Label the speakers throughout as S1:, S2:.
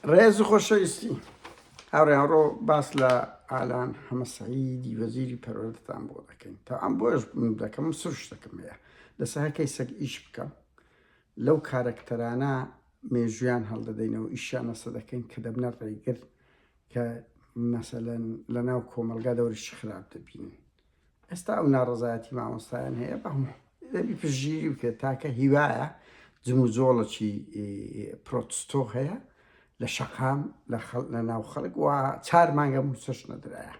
S1: ڕێز و خۆشەویستی هاوڕێیان ڕۆ باس لە ئالان حەمە سەعیدی وەزیری پەروەردەتان بۆ دەکەین تا ئەم بۆش من دەکەم سروشتەکەم هەیە لەسەر هەر کەیسێک ئیش بکەم لەو کارەکتەرانە مێژویان هەڵدەدەینەوە ئیشیان لەسەر دەکەین کە دەبنە ڕێگر کە مەسەلەن لەناو کۆمەڵگا دەورێکی خراپ دەبینن ئێستا ئەو ناڕەزایەتی مامۆستایان هەیە بەم دەبی پشتگیری بکرێت تاکە هیوایە جموجۆڵێکی پرۆتستۆ هەیە لە شەقام لە خەڵ لە ناو خەڵک و چار مانگە مووچەش نەدرایە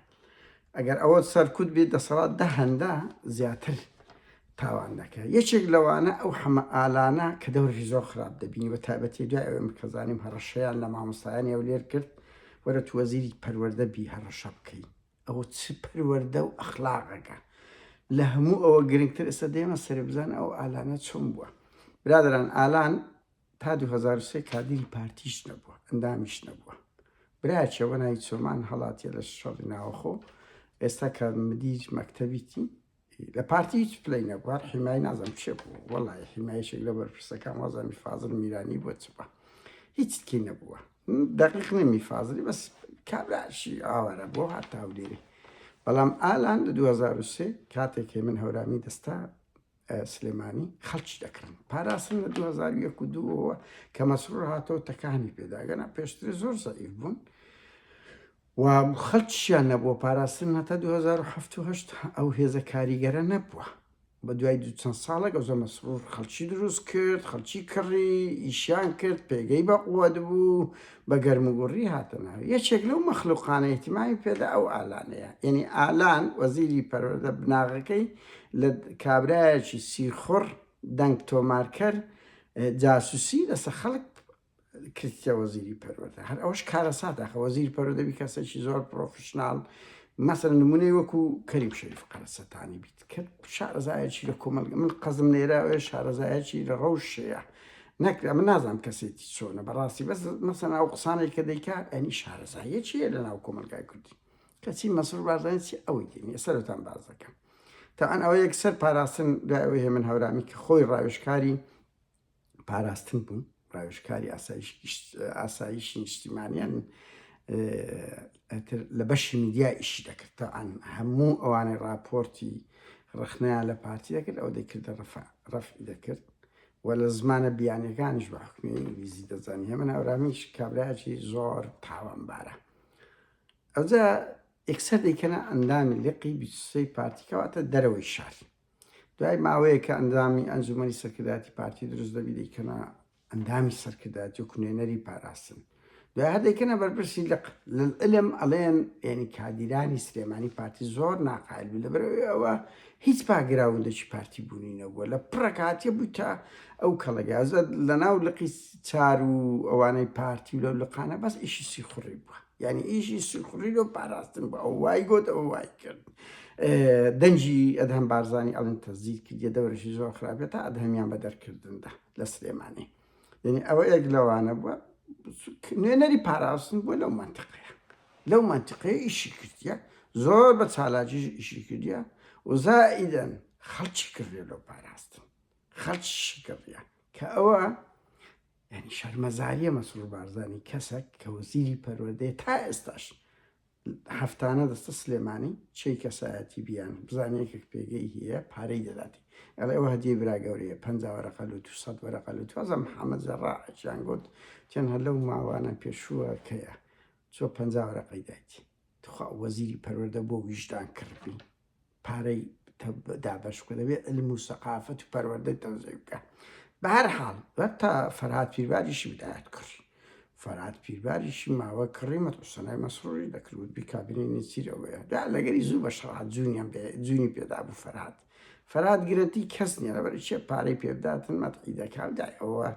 S1: ئەگەر ئەوە سەرکوت بێت دەسەڵات دە هەندە زیاتر تاوان دەکە یەکێک لەوانە ئەو حەمە ئالانە کە دەورێکی زۆر خراپ دەبینی بە تایبەتی دوای ئەوەی من کە زانیم هەڕەشەیان لە مامۆستایانی هەولێر کرد وەرە تو وەزیری پەروەردە بی هەڕەشە بکەی ئەوە چ پەروەردە و ئەخلاقەکە لە هەموو ئەوە گرنگتر ئێستا دێمە سەرێ بزان ئەو ئالانە چۆن بووە برادران ئالان تا 2023 کادیری پارتیش نەبووە ئەندامیش نەبووە برایەکیەوە ناوی چۆمان هەڵاتیە لە شەڕی ناوەخۆ ئێستا کە مدیر مەکتەبیتی لە پارتی هیچ پلەی نەبوو هەر حیمای نازم چێ بوو وەڵی حیمایشێک لە بەرپرسەکان وازانی فازل میرانی بۆ چ بە هیچ کی نەبووە دقیق نمی فازلی بەس کابراشی ئاوارە بۆ هەتا هەولێری بەڵام ئالان لە 2023 کاتێک من هەورامی دەستا سلێمانی خەڵکی دەکڕن پاراستن لە 2001 و دووەوە کە مەسرور هاتەوە تەکانی پێداگەنا پێشتر زۆر زەعیف بوون و خەڵکیشیان نەبووە پاراستن هەتا 2007 و هەشت ئەو هێزە کاریگەرە نەبووە بە دوای دوو چەند ساڵێک ئەوزە مەسرور خەڵکی دروست کرد خەڵکی کڕی ئیشیان کرد پێگەی بە قوت بوو بە گەرموگوڕی هاتە ناو یەکێک لەو مەخلوقانە اهتمامی پێدا ئەو ئالانەیە یعنی ئالان وەزیری پەروەردە بناغەکەی لە کابرایەکی سیخوڕ دەنگ تۆمارکەر جاسوسی لەسەر خەڵک کردیە وەزیری پەروەردە هەر ئەوەش کارەساتە خە وەزیری پەروەردە بی کەسێکی زۆر professional مەسەلەن نمونەی وەکو کەریم شەریف قەرەسەتانی بیت کە شارەزایەکی لە کۆمەڵگە من قەزم لێرە ئەوێ شارەزایەکی لە ڕەوشەیە نەک من نازانم کەسێتی چۆنە بەڕاستی بەس مەسەن ئەو قسانێک کە دەیکا ئەنی شارەزایەکی لە ناو کۆمەلگای کوردی کەچی مەسرور بارزانی چی ئەوەی دێنی سەرتان باز دەکەم تا ئەن ئەوە یەکسەر پاراستن دوای ئەوەی هێمن هەورامی کە خۆی ڕاوێژکاری پاراستن بوون ڕاوێژکاری ئاسایشی نیشتیمانیان لە بەشی میدیا ئیشی دەکرد تاعاان هەموو ئەوانەی راپۆرتی ڕخنەیان لە پارتی دەکرد ئەو دەکردە ڕەفی دەکرد و لە زمانە بیانەکانیش بە حکومی ئینگلیزی دەزانی هێمن هەورامیش کابراایکی زۆر تاوانبارە ئەوجا یەکسەر دەیکەنە ئەندامی لقی 23 پارتی کەواتە دەرەوەی شار دوای ماوەیەک کە ئەندامی ئەنجومەنی سەرکردایەتی پارتی دروست دەبی دەیکەنە ئەندامی سەرکردایەتی و نوێنەری پاراستن دوای هەر دەیکەنە بەرپرسی لق للعلم ئەڵێن یعنی کادیرانی سلێمانی پارتی زۆر ناقایل بوو لەبەرئەوەی ئەوە هیچ background ێکی پارتی بوونی نەبووە لە پڕەک هاتیە بوو تا ئەو کەڵەگازە لەناو لقی چار و ئەوانەی پارتی و لەو لقانە بەس ئیشی سیخوڕی بووە یعنی ئیشی سیخوڕی لۆ پاراستن بوو ئەو وای گوت ئەو وای کرد دەنگی ئەدهەم بارزانی ئەڵێن تەزیل کردیە دەورەشی زۆر خراپە تا ئەدهەمیان بە دەرکردندا لە سلێمانی یعنی ئەوە یەک لەوانە بووە نوێنەری پاراستن بووە لەو منتیقەیە لەو منتیقەیە ئیشی کردیە زۆر بە چالاکیش ئیشی کردیە و زائیدەن خەڵکی کردێ لەو پاراستن خەڵکی کردیە کە ئەوە یعنی شەرمەزاریە مەسرور بارزانی کەسێک کە وەزیری پەروەردەیە تا ئێستاش هەفتانە دەستە سلێمانی چەی کەسایەتی بیان بزانێ یەکێک پێگەی هەیە پارەی دەداتی ئەڵێ ئەوە هەدیەی برا گەورەیە 50 وەرەقە لوت و 100 وەرەقە لوت وازە محەممەد زەڕاعێکیان گوت چەند هەر لەو ماوانە پێشووە کەیە چۆ 50 وەرەقەی دایتی تخوا وەزیری پەروەردە بۆ ویژدان کڕبی پارەی دابەش بکە دەبێت علم و سەقافەت و پەروەردەی تەوزیع بکە بە هەر حاڵ تا فەرهاد پیرباریشی بدایەت کڕی فەرهاد پیرباریشی ماوە کڕی مەتوسەنای مەسروری دەکرد بی کابینەی نێچیر ئەوەیە دا لەگەری زوو بە شەڕات جوونیان پێ جوونی پێدا بوو فەرهاد فەرهاد گرنتی کەس نییە لەبەر چێ پارەی پێبداتن مەتعی دەکا دای ئەوە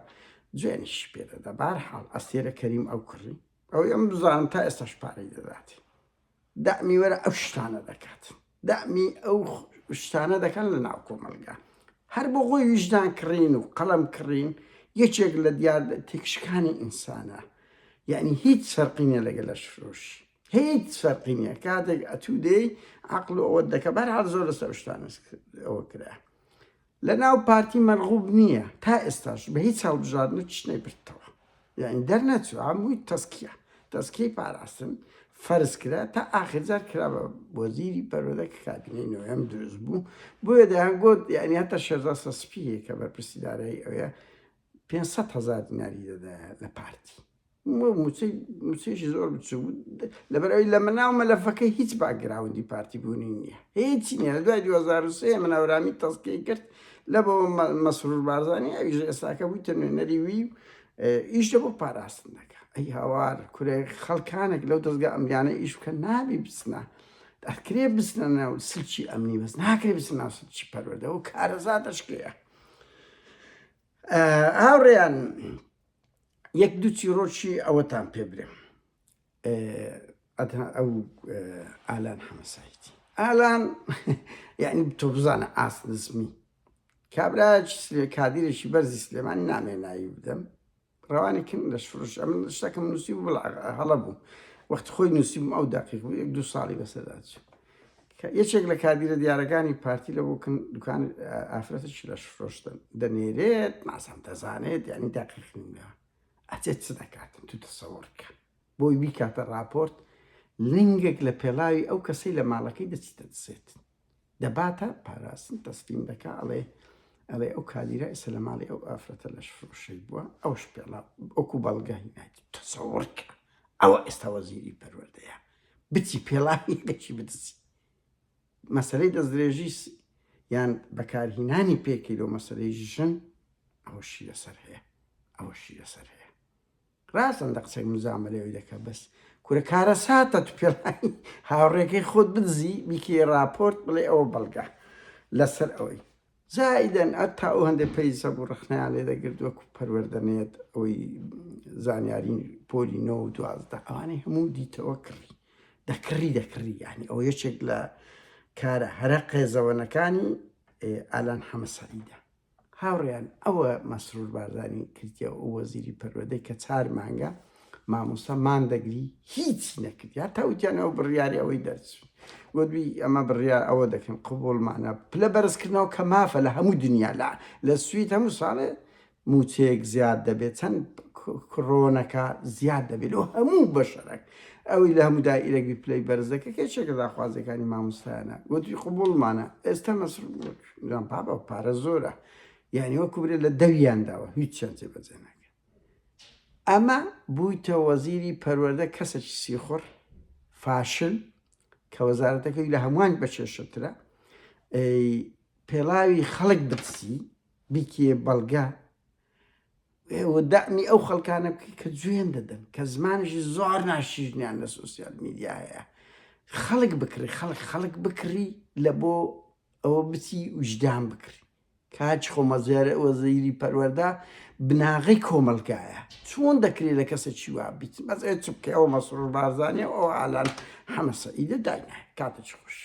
S1: جوێنیشی پێدەدا بار حاڵ ئەستێرە کەریم ئەو کڕی ئەوەی ئەم بزانم تا ئێستاش پارەی دەدات دەعمی وەرە ئەو شتانە دەکات دەعمی ئەو شتانە دەکەن لە ناو کۆمەڵگا هەر بۆ خۆی ویژدان کڕین و قەڵەم کڕین یەکێک لە دیار تێکشکانی ئینسانە یعنی هیچ فەرقی نیە لەگەل لەش فرۆشی هیچ فەرقی نیە کاتێک ئەتوو دێی عقل و ئەوە دەکە بەر هەر زۆر لەسەر شتانە ئەوە کرا لە ناو پارتی مەرغوب نییە تا ئێستاش بە هیچ هەڵبژاردنە چ نەیبردتەوە. یعنی دەرنەچوو هەمووی تەسکیە تەسکی پاراستن فەرز کرا تا ئاخر جار کرا بە وەزیری پەروەردە کە کابینەی نۆیەم دروست بوو بۆیە دەیان گوت یعنی هەتا شێرزا سەسپیە کە بەرپرسی دارایی ئەوەیە 500 هزار دیناری دەدایە لە پارتی موچەی موچەیەکی زۆر بچوو بوو لەبەر ئەوی لە مناو مەلەفەکە هیچ background ی پارتی بوونی نییە هیچی نییە لە دوای 2023 من ئەورامی تەزکیەی کرد لە بۆ مەسرور بارزانی ئەویش ئێستاکە بوویتە نوێنەری وی و ئیش لە بۆ پاراستن دەکا ئەی هاوار کورێ خەڵکانێک لەو دەستگا ئەمنیانە ئیش بکەن نابی بچنە ئەکرێ بچنە ناو سلکی ئەمنی بەس ناکرێ بچنە ناو سلکی پەروەردە و کارەساتەشکەیە هاوڕێیان یەک دوو چیڕۆکی ئەوەتان پێ برێم ئەو ئالان حەمەسایتی ئالان یعنی تۆ بزانە ئاست نزمی کابراایکی سلێ کادیرێکی بەرزی سلێمانی نامێ ناوی بدەم ڕەوانی کن لە شفرش ئەم شتەکەم نووسی بوو هەڵە بوو وەخت خۆی نووسیم ئەو دقیق بوو یەک دوو ساڵی بەسەردا چوو یەکێک لە کادیرە دیارەکانی پارتی لە بۆ کن دوکان ئافرەتێکی لەش فرۆشتن دەنێرێت نازانم دەزانێت یعنی دقیق نییە ئەچێت چ دەکاتن تو تەسەوڕ کە بۆی بیکاتە راپۆرت لنگێک لە پێڵاوی ئەو کەسەی لە ماڵەکەی دەچیتە دزێت دەباتە پاراستن تەسلیم دەکا ئەڵێ ئەڵێ ئەو کادیرە ئێستا لە ماڵی ئەو ئافرەتە لەش فرۆشەی بووە ئەوش پێڵا وەکو بەڵگە هینایت تەسەوڕ کە ئەوە ئێستا وەزیری پەروەردەیە بچی پێڵاوی یەکێکی بدزی مەسەلەی دەستدرێژی یان بەکارهینانی پێکی لۆ مەسەلەی ژن ئەوەشی لەسەر هەیە ئەوەشی لەسەر هەیە ڕاستن لە قسەی مزامەلەوەی دەکە بەس کورە کارەساتە تو پێڵاوی هاوڕێکەی خۆت بدزی بیکەی راپۆرت بڵێ ئەوە بەڵگە لەسەر ئەوەی زائیدەن تا ئەو هەندێک پەیس هەبوو ڕەخنەیان لێ دەگرت وەکو پەروەردە نێت ئەوەی زانیاری پۆلی 9 و 12 ئەوانەی هەموو دیتەوە کڕی دەکڕی دەکڕی یعنی ئەوە یەکێک لە کارە هەرە قێزەوەنەکانی ئالان حەمەسەعیدە هاوڕێیان ئەوە مەسرور بارزانی کردیە ئەو وەزیری پەروەردەی کە چار مانگە مامۆستا مان دەگری هیچی نەکرد یا تاوتیان ئەو بڕیاری ئەوەی دەرچوو گوتبی ئەمە بڕیار ئەوە دەکەن قبوڵمانە پلە بەرزکردنەوە کە مافە لە هەموو دنیا لە لە سوید هەموو ساڵێ موچەیەک زیاد دەبێت چەند کڕۆنەکە زیاد دەبێت لۆ هەموو بەشەرەک ئەوی لە هەموو دائیرەک بی پلەی بەرز دەکە کێشێکە داخوازیەکانی مامۆستایانە گوتی قبوڵمانە ئێستا مەسرور بابە پارە زۆرە یعنی وەکو برێ لە دەویان داوە هیچیان جێبەجێ ناکەن ئەمە بوویتە وەزیری پەروەردە کەسێکی سیخوڕ فاشل کە وەزارەتەکەی لە هەمووان بەکێشەترە پێڵاوی خەڵک بتسی بیکێ بەڵگە ئێوە دەعمی ئەو خەڵکانە بکەی کە جوێن دەدەن کە زمانێکی زۆر ناشیرنیان لە سۆسیال میدیا هەیە خەڵک بکڕی خەڵک خەڵک بکڕی لە بۆ ئەوە بچی وجدان بکڕی کاچ خۆمەزیارە وەزیری پەروەردە بناغەی کۆمەلگایە چۆن دەکرێت لە کەسێکی وا بیت بەس ئێ چ بکەی ئەوە مەسرور بارزانیە ئەوە ئالان حەمە سەعیدە داینایە کاتێکی خۆش.